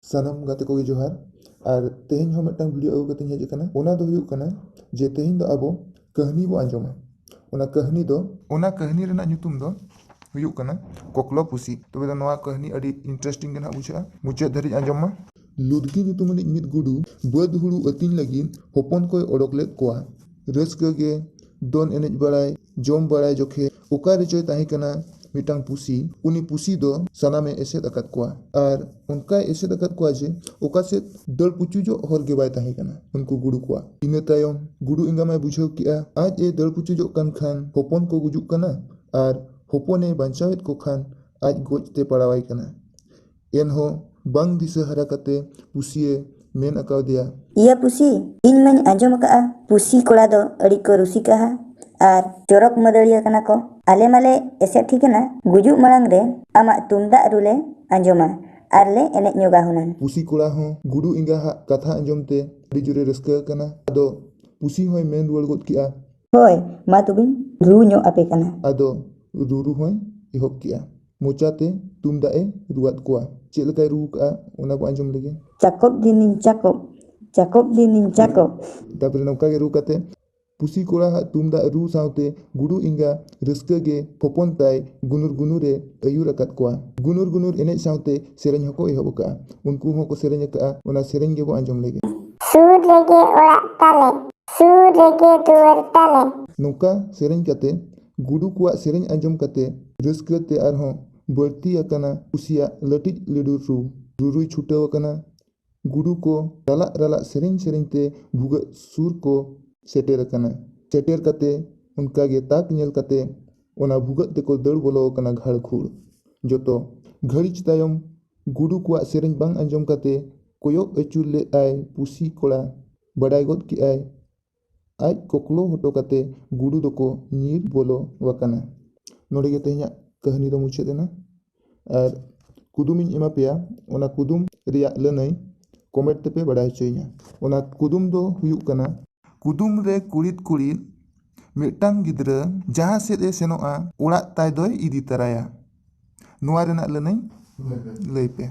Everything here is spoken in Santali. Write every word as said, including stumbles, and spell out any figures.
ᱥᱟᱱᱟᱢ ᱜᱟᱛᱮ ᱠᱚᱜᱮ ᱡᱚᱦᱟᱨ᱾ ᱟᱨ ᱛᱮᱦᱮᱧ ᱦᱚᱸ ᱢᱤᱫᱴᱟᱝ ᱵᱷᱤᱰᱤᱭᱳ ᱟᱹᱜᱩ ᱠᱟᱛᱮᱧ ᱦᱮᱡ ᱟᱠᱟᱱᱟ᱾ ᱚᱱᱟ ᱫᱚ ᱦᱩᱭᱩᱜ ᱠᱟᱱᱟ ᱡᱮ ᱛᱮᱦᱮᱧ ᱫᱚ ᱟᱵᱚ ᱠᱟᱹᱦᱱᱤ ᱵᱚ ᱟᱸᱡᱚᱢᱟ᱾ ᱚᱱᱟ ᱠᱟᱹᱦᱱᱤ ᱫᱚ, ᱚᱱᱟ ᱠᱟᱹᱦᱱᱤ ᱨᱮᱱᱟᱜ ᱧᱩᱛᱩᱢ ᱫᱚ ᱦᱩᱭᱩᱜ ᱠᱟᱱᱟ ᱠᱚᱠᱞᱚ ᱯᱩᱥᱤ᱾ ᱛᱚᱵᱮ ᱫᱚ ᱱᱚᱣᱟ ᱠᱟᱹᱦᱱᱤ ᱟᱹᱰᱤ ᱤᱱᱴᱟᱨᱮᱥᱴᱤᱝ ᱜᱮ ᱱᱟᱦᱟᱜ ᱵᱩᱡᱷᱟᱹᱜᱼᱟ, ᱢᱩᱪᱟᱹᱫ ᱫᱷᱟᱹᱨᱤᱡ ᱟᱸᱡᱚᱢ ᱢᱟ᱾ ᱞᱩᱫᱽᱜᱤ ᱧᱩᱛᱩᱢᱟᱱᱤᱡ ᱢᱤᱫ ᱜᱩᱰᱩ ᱵᱟᱹᱫᱽ ᱦᱩᱲᱩ ᱟᱹᱛᱤᱧ ᱞᱟᱹᱜᱤᱫ ᱦᱚᱯᱚᱱ ᱠᱚᱭ ᱚᱰᱚᱠ ᱞᱮᱫ ᱠᱚᱣᱟ᱾ ᱨᱟᱹᱥᱠᱟᱹ ᱜᱮ ᱫᱚᱱ ᱮᱱᱮᱡ ᱵᱟᱲᱟᱭ, ᱡᱚᱢ ᱵᱟᱲᱟᱭ ᱡᱚᱠᱷᱮᱡ ᱚᱠᱟ ᱨᱮᱪᱚᱭ ᱛᱟᱦᱮᱸ ᱠᱟᱱᱟ ᱢᱤᱫᱴᱟᱝ ᱯᱩᱥᱤ᱾ ᱩᱱᱤ ᱯᱩᱥᱤ ᱫᱚ ᱥᱟᱱᱟᱢᱮ ᱮᱥᱮᱫ ᱟᱠᱟᱫ ᱠᱚᱣᱟ᱾ ᱟᱨ ᱚᱱᱠᱟᱭ ᱮᱥᱮᱫ ᱟᱠᱟᱫ ᱠᱚᱣᱟ ᱡᱮ ᱚᱠᱟ ᱥᱮᱫ ᱫᱟᱹᱲ ᱯᱩᱪᱩᱡᱚᱜ ᱦᱚᱨ ᱜᱮ ᱵᱟᱭ ᱛᱟᱦᱮᱸ ᱠᱟᱱᱟ ᱩᱱᱠᱩ ᱜᱩᱰᱩ ᱠᱚᱣᱟᱜ᱾ ᱤᱱᱟᱹ ᱛᱟᱭᱚᱢ ᱜᱩᱰᱩ ᱮᱸᱜᱟ ᱢᱟᱭ ᱵᱩᱡᱷᱟᱹᱣ ᱠᱮᱜᱼᱟ, ᱟᱡ ᱮ ᱫᱟᱹᱲ ᱯᱩᱪᱩᱡᱚᱜ ᱠᱟᱱ ᱠᱷᱟᱱ ᱦᱚᱯᱚᱱ ᱠᱚ ᱜᱩᱡᱩᱜ ᱠᱟᱱᱟ ᱟᱨ ᱦᱚᱯᱚᱱᱮ ᱵᱟᱧᱪᱟᱣᱮᱫ ᱠᱚ ᱠᱷᱟᱱ ᱟᱡ ᱜᱚᱡ ᱛᱮ ᱯᱟᱲᱟᱣᱟᱭ ᱠᱟᱱᱟ᱾ ᱮᱱᱦᱚᱸ ᱵᱟᱝ ᱫᱤᱥᱟᱹ ᱦᱟᱨᱟ ᱠᱟᱛᱮ ᱯᱩᱥᱤᱭᱮ ᱢᱮᱱ ᱟᱠᱟᱣᱫᱮᱭᱟ, "ᱤᱭᱟᱹ ᱯᱩᱥᱤ, ᱤᱧ ᱢᱟᱧ ᱟᱸᱡᱚᱢ ᱟᱠᱟᱫᱼᱟ ᱯᱩᱥᱤ ᱠᱚᱲᱟ ᱫᱚ ᱟᱹᱰᱤ ᱠᱚ ᱨᱩᱥᱤᱠᱟᱦᱟ ᱟᱨ ᱪᱚᱨᱚᱠ ᱢᱟᱹᱫᱟᱹᱲᱤᱭᱟᱹ ᱠᱟᱱᱟ ᱠᱚ᱾ ᱟᱞᱮ ᱢᱟᱞᱮ ᱮᱥᱮᱫ ᱴᱷᱤᱠ ᱮᱱᱟ, ᱜᱩᱡᱩᱜ ᱢᱟᱲᱟᱝ ᱨᱮ ᱟᱢᱟᱜ ᱛᱩᱢᱫᱟᱜ ᱨᱩ ᱞᱮ ᱟᱸᱡᱚᱢᱟ ᱟᱨ ᱞᱮ ᱮᱱᱮᱡ ᱧᱚᱜᱟ ᱦᱩᱱᱟᱹᱝ᱾" ᱯᱩᱥᱤ ᱠᱚᱲᱟ ᱦᱚᱸ ᱜᱩᱰᱩ ᱮᱸᱜᱟ ᱦᱟᱜ ᱠᱟᱛᱷᱟ ᱟᱸᱡᱚᱢ ᱛᱮ ᱟᱹᱰᱤ ᱡᱳᱨᱮ ᱨᱟᱹᱥᱠᱟᱹ ᱟᱠᱟᱱᱟ᱾ ᱟᱫᱚ ᱯᱩᱥᱤ ᱦᱚᱸᱭ ᱢᱮᱱ ᱨᱩᱣᱟᱹᱲ ᱜᱚᱫ ᱠᱮᱜᱼᱟ, "ᱦᱳᱭ, ᱢᱟ ᱛᱚᱵᱮᱧ ᱨᱩ ᱧᱚᱜ ᱟᱯᱮ ᱠᱟᱱᱟ᱾" ᱟᱫᱚ ᱨᱩᱨᱩ ᱦᱚᱸᱭ ᱮᱦᱚᱵ ᱠᱮᱜᱼᱟ᱾ ᱢᱚᱪᱟᱛᱮ ᱛᱩᱢᱫᱟᱜ ᱮ ᱨᱩᱣᱟᱫ ᱠᱚᱣᱟ᱾ ᱪᱮᱫ ᱞᱮᱠᱟᱭ ᱨᱩ ᱠᱟᱜᱼᱟ, ᱚᱱᱟ ᱵᱚ ᱟᱸᱡᱚᱢ ᱞᱮᱜᱮ᱾ ᱪᱟᱠᱚᱵ ᱫᱤᱱᱤᱧ ᱪᱟᱠᱚᱵ, ᱪᱟᱠᱚᱵ ᱫᱤᱱᱤᱧ ᱪᱟᱠᱚᱵ᱾ ᱛᱟᱯᱚᱨᱮ ᱱᱚᱝᱠᱟ ᱜᱮ ᱨᱩ ᱠᱟᱛᱮ ᱯᱩᱥᱤ ᱠᱚᱲᱟ ᱦᱟᱜ ᱛᱩᱢᱫᱟᱜ ᱨᱩ ᱥᱟᱶᱛᱮ ᱜᱩᱰᱩ ᱮᱸᱜᱟ ᱨᱟᱹᱥᱠᱟᱹ ᱜᱮ ᱦᱚᱯᱚᱱ ᱛᱟᱭ ᱜᱩᱱᱩᱨ ᱜᱩᱱᱩᱨ ᱮ ᱟᱹᱭᱩᱨ ᱟᱠᱟᱫ ᱠᱚᱣᱟ᱾ ᱜᱩᱱᱩᱨ ᱜᱩᱱᱩᱨ ᱮᱱᱮᱡ ᱥᱟᱶᱛᱮ ᱥᱮᱨᱮᱧ ᱦᱚᱸᱠᱚ ᱮᱦᱚᱵ ᱟᱠᱟᱫᱼᱟ᱾ ᱩᱱᱠᱩ ᱦᱚᱸᱠᱚ ᱥᱮᱨᱮᱧ ᱟᱠᱟᱫᱼᱟ, ᱚᱱᱟ ᱥᱮᱨᱮᱧ ᱜᱮᱵᱚ ᱟᱸᱡᱚᱢ ᱞᱮᱜᱮ᱾ ᱥᱩᱨ ᱨᱮᱜᱮ ᱚᱲᱟᱜ ᱛᱟᱞᱮ, ᱥᱩᱨ ᱨᱮᱜᱮ ᱫᱩᱣᱟᱹᱨ ᱛᱟᱞᱮ᱾ ᱱᱚᱝᱠᱟ ᱥᱮᱨᱮᱧ ᱠᱟᱛᱮ ᱜᱩᱰᱩ ᱠᱚᱣᱟᱜ ᱥᱮᱨᱮᱧ ᱟᱸᱡᱚᱢ ᱠᱟᱛᱮ ᱨᱟᱹᱥᱠᱟᱹ ᱛᱮ ᱟᱨᱦᱚᱸ ᱵᱟᱹᱲᱛᱤ ᱟᱠᱟᱱᱟ ᱯᱩᱥᱤᱭᱟᱜ ᱞᱟᱹᱴᱤᱡ ᱞᱤᱰᱩᱨ ᱨᱩ᱾ ᱨᱩᱨᱩᱭ ᱪᱷᱩᱴᱟᱹᱣ ᱟᱠᱟᱱᱟ᱾ ᱜᱩᱰᱩ ᱠᱚ ᱨᱟᱞᱟᱜ ᱨᱟᱞᱟᱜ ᱥᱮᱨᱮᱧ ᱥᱮᱨᱮᱧ ᱛᱮ ᱵᱷᱩᱜᱟᱹᱜ ᱥᱩᱨ ᱠᱚ ᱥᱮᱴᱮᱨ ᱟᱠᱟᱱᱟ᱾ ᱥᱮᱴᱮᱨ ᱠᱟᱛᱮ ᱚᱱᱠᱟ ᱜᱮ ᱛᱟᱠ ᱧᱮᱞ ᱠᱟᱛᱮ ᱚᱱᱟ ᱵᱷᱩᱜᱟᱹᱜ ᱛᱮᱠᱚ ᱫᱟᱹᱲ ᱵᱚᱞᱚ ᱟᱠᱟᱱᱟ ᱜᱷᱟᱲ ᱜᱷᱩᱲ᱾ ᱡᱚᱛᱚ ᱜᱷᱟᱹᱲᱤᱡ ᱛᱟᱭᱚᱢ ᱜᱩᱰᱩ ᱠᱚᱣᱟᱜ ᱥᱮᱨᱮᱧ ᱵᱟᱝ ᱟᱸᱡᱚᱢ ᱠᱟᱛᱮ ᱠᱚᱭᱚᱜ ᱟᱹᱪᱩᱨ ᱞᱮᱫ ᱟᱭ ᱯᱩᱥᱤ ᱠᱚᱲᱟ᱾ ᱵᱟᱰᱟᱭ ᱜᱚᱫ ᱠᱮᱜᱼᱟᱭ ᱟᱡ ᱠᱚᱠᱞᱚ ᱦᱚᱴᱚ ᱠᱟᱛᱮ ᱜᱩᱰᱩ ᱫᱚᱠᱚ ᱧᱤᱨ ᱵᱚᱞᱚ ᱟᱠᱟᱱᱟ᱾ ᱱᱚᱰᱮ ᱜᱮ ᱛᱮᱦᱮᱧᱟᱜ ᱠᱟᱹᱦᱱᱤ ᱫᱚ ᱢᱩᱪᱟᱹᱫ ᱮᱱᱟ᱾ ᱟᱨ ᱠᱩᱫᱩᱢᱤᱧ ᱮᱢᱟ ᱯᱮᱭᱟ, ᱚᱱᱟ ᱠᱩᱫᱩᱢ ᱨᱮᱭᱟᱜ ᱞᱟᱹᱱᱟᱹᱭ ᱠᱚᱢᱮᱱᱴ ᱛᱮᱯᱮ ᱵᱟᱲᱟᱭ ᱦᱚᱪᱚᱭᱤᱧᱟ᱾ ᱚᱱᱟ ᱠᱩᱫᱩᱢ ᱫᱚ ᱦᱩᱭᱩᱜ ᱠᱟᱱᱟ, ᱠᱩᱫᱩᱢ ᱨᱮ ᱠᱩᱲᱤᱫ ᱠᱩᱲᱤᱫ ᱢᱤᱫᱴᱟᱝ ᱜᱤᱫᱽᱨᱟᱹ ᱡᱟᱦᱟᱸ ᱥᱮᱫ ᱮ ᱥᱮᱱᱚᱜᱼᱟ, ᱚᱲᱟᱜ ᱛᱟᱭ ᱫᱚᱭ ᱤᱫᱤ ᱛᱟᱨᱟᱭᱟ᱾ ᱱᱚᱣᱟ ᱨᱮᱱᱟᱜ ᱞᱟᱹᱱᱟᱹᱭ ᱞᱟᱹᱭ ᱯᱮ᱾